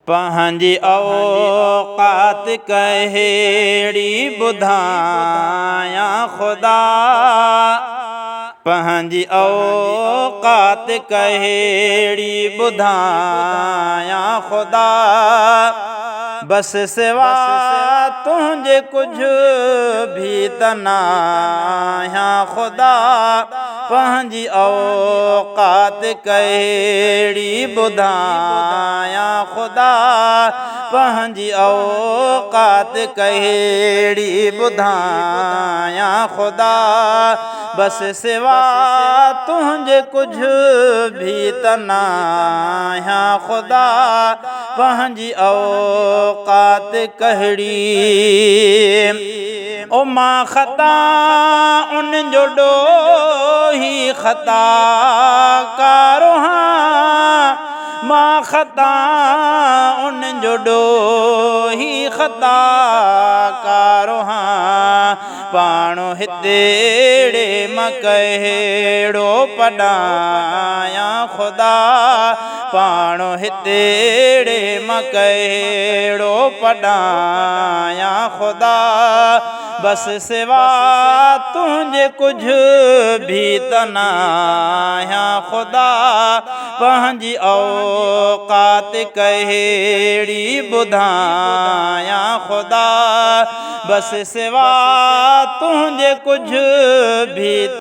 پنهنجي اوقات ڪهڙي ٻڌايان خدا، پنهنجي اوقات ڪهڙي ٻڌايان خدا، بس سوا تنهنجي ڪجهه ڀي ته ناهيان خدا. پنهنجي اوقات ڪهڙي ٻڌايان خدا، پنهنجي اوقات ڪهڙي ٻڌايان خدا، بس سوا تنهنجي ڪجهه ڀي ته ناهيان خدا. پنهنجي اوقات ڪهڙي، او مان خطا ان جو ڏوهي خطا ڪارو هان، مان خطا ان جو ڏوهي خطا ڪارو هان، پاڻ هتيڙي مان ڪهڙو پڏايان خدا، پاڻ هتيڙي مان ڪهڙو پڏايان خدا، بس سوا تنهنجي ڪجهه ڀي ته ناهيان خدا. پنهنجي اوقات ڪهڙي ٻڌايان خدا، بس سوا تنهنجي ڪجهه ڀي.